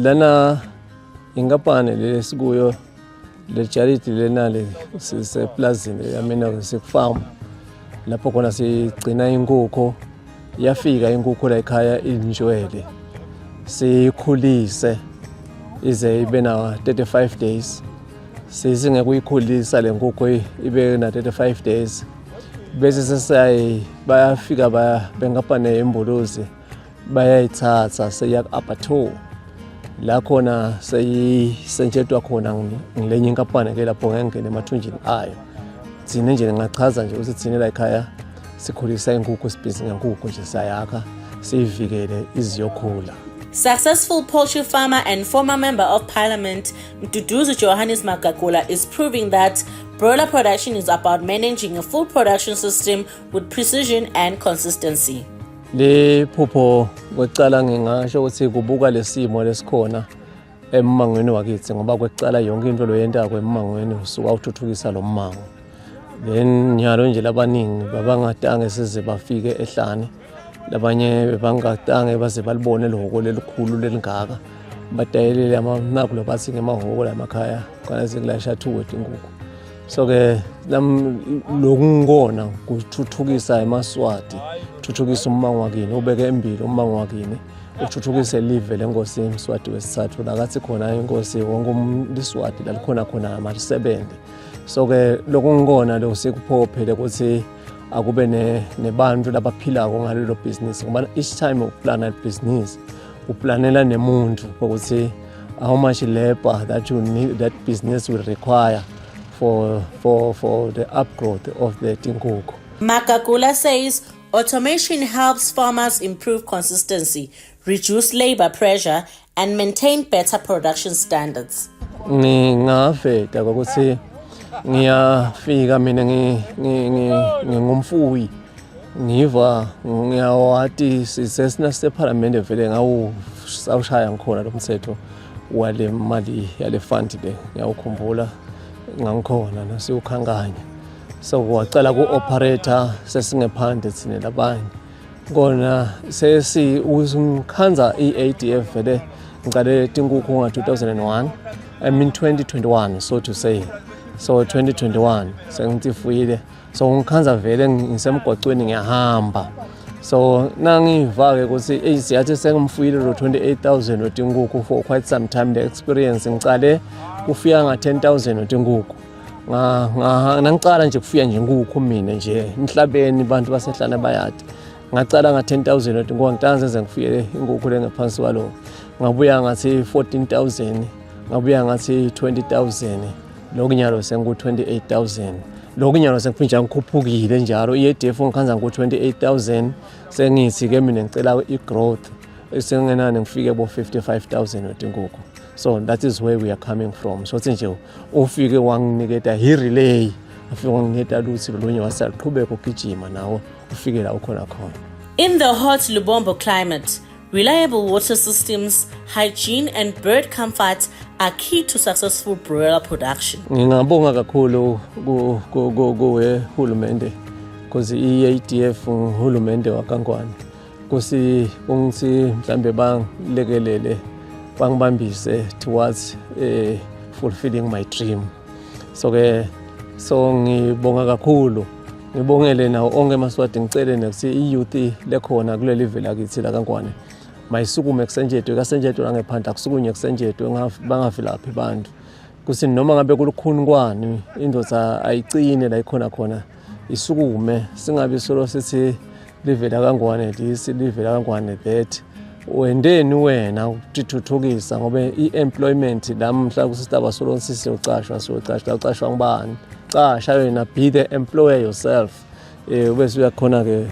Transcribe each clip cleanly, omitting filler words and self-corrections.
Lana inkampani lesikuyo lejaridi lena le siseplazini yamina sikufarm lapho khona sigcina inkukhu. Yafika inkukhu la ekhaya injwele, siyikhulise ize ibe na 35 days. Sisingekuyikhulisa le nkukhu ibe na 35 days, bese sesiyayi bayafika benkampani yembuluzi bayayithatha seya ku-abattoir la khona seyisentshetwa khona ngilenye inkampani ke lapho ngengena emathunjini ayo. Thina nje ngingachaza nje ukuthi thina la ekhaya sikhulisa inkukhu, sibhizi ngenkukhu nje, siyayakha siyivikele iziyokhula. Successful poultry farmer and former member of parliament Mduduzi Johannes Magagula is proving that broiler production is about managing a full production system with precision and consistency. Le phupho kwecala ngingasho ukuthi kubuka lesimo lesikhona emmangweni wakithi, ngoba kwecala yonke into loyentako emmangweni usuka uthuthukisa lo mmango. Then nyalo nje labaningi babangatange size bafike ehlane, labanye bebangatange baze balibone lihhoko lelikhulu lelingaka, batayelele naku bathi ngemahhoko la emakhaya khona sekulasha thuwe tinkukhu. So ke lokungikona kuthuthukisa emaSwati, kuthuthukisa ummango wakini, ubeke embili ummango wakini, uthuthukise live lenkosi Mswati wesithathu lakathi khona inkosi wonke liswati lalikhona khona malisebenze. So ke lokungikona lo sikuphophele ukuthi akube nebantu labaphilako ngalelo business, ngoba each time uplana ibhizinisi uplanela nemuntu ukuthi how much labor that you need, that business will require for the upgrowth of the tinkukhu. Magagula says automation helps farmers improve consistency, reduce labor pressure, and maintain better production standards. Ngingaveta ukuthi ngiyafika mina ngingumfuyi, ngiva ngiyawati sesina sephalamende vele ngawu sawushaya ngikhona lo mthetho wale mali yale fund le, ngiyawukhumbula ngangikhona nasiwukhankanya. So wacala ku-operate sesingephandle thina labanye kona sesi uzungikhanza i-ADF vele ngicale tinkukhu nga-2001, I mean 2021, so to say. So 2021 sengithifuyile, so ngikhanza vele ngisemgwacweni ngiyahamba. So nangiva-ke ukuthi eyi siyathi sengimfuyile lo 28,000 wetinkukhu for quite some time, the experience ngicale kufika nga-10,000 wetinkukhu. Nangicala nje kufuya nje inkukhu mina nje emhlabeni bantu basehlane bayadi, ngacala nga-10,000 wetinkukhu, ngitanze nze ngifuyele inkukhu lengaphansi kwalo. Ngabuya ngathi 14,000, ngabuya ngathi 20,000, lokunyalo sengu-28,000, lokunyalo sengiphinja ngikhuphukile njalo. I-ADF ngikhanza ngu-28,000, sengithi-ke mina ngicela i-growth esengenani ngifike bo-55,000 wetinkukhu. So that is where we are coming from. So thi nje ufike wanginiketa i-relay, ufike wanginiketa luthi lolunye wasaqhubeka ugijima nawo ufike la ukhona khona. In the hot Lubombo climate, reliable water systems, hygiene, and bird comfort are key to successful broiler production. Ngingabonga kakhulu kuwe hulumende, because i-ADF nguhulumende wakaNgwane, kusi ungithi mhlambe bangilekelele bangibambise towards fulfilling my dream. So ke so ngibonga kakhulu, ngibongele nawo onke emaSwati, ngicele nekuthi i-youth lekhona kuleli vela kithi la kaNgwane mayisukume kusenjetwe kasenjetwe langephandle, akusukunywe kusenjetwe bangavilaphi bantu kuthi noma ngabe kulukhuni kwani, indoda ayicine la ikhona khona isukume, singabi solo sithi livela kaNgwane this, livela kaNgwane that. Wendeni wena ukuthuthukisa, ngoba i-employment lamhla kusitaba solo sisiyocashwa, siyocashwa, ucashwa ngubani? Casha wena, be the employer yourself, bese uyakhona ke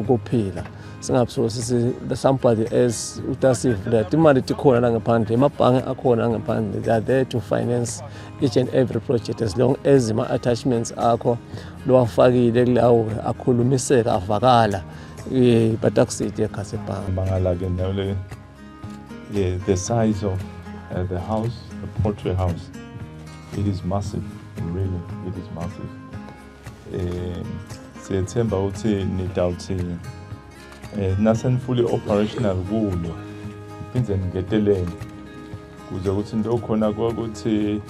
kuphila, singabi so sithi somebody else utasivula. Imali tikhona la ngaphandle, emabhange akhona la ngaphandle, they are there to finance each and every project as long as ama-attachments akho lowafakile kulawo akhulumiseka avakala, batakuside ekhasi ebhange. Mangala-ke nale the size of the house, the poultry house, it is massive, really, it is massive. Siyethemba ukuthi nitawuthi naseni fully operational kulo phindze ningetelele. Kuze ukuthi into khona ukuthi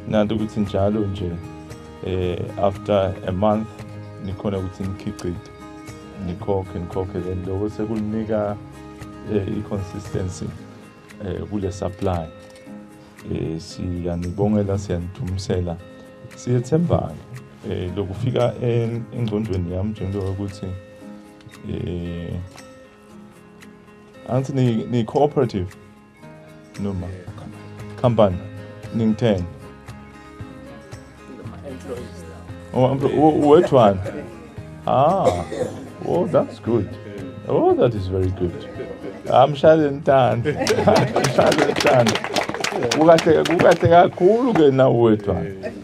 nanto ukuthi njalo nje after a month nikhona ukuthi nikhicite, nikhokhe, nikhokhe, then lokho sekunika i-consistency kule supply. Siyanibongela, siyanithumisela, siyethemba lokufika engcondweni yami njengokuthi angithi ni cooperative noma company ning-10? Oh, which one? Ah, oh, that's good. Oh, that is very good. Amshale ntando. Amshale ntando. Kukahle, kukahle kakhulu ke na wedwa.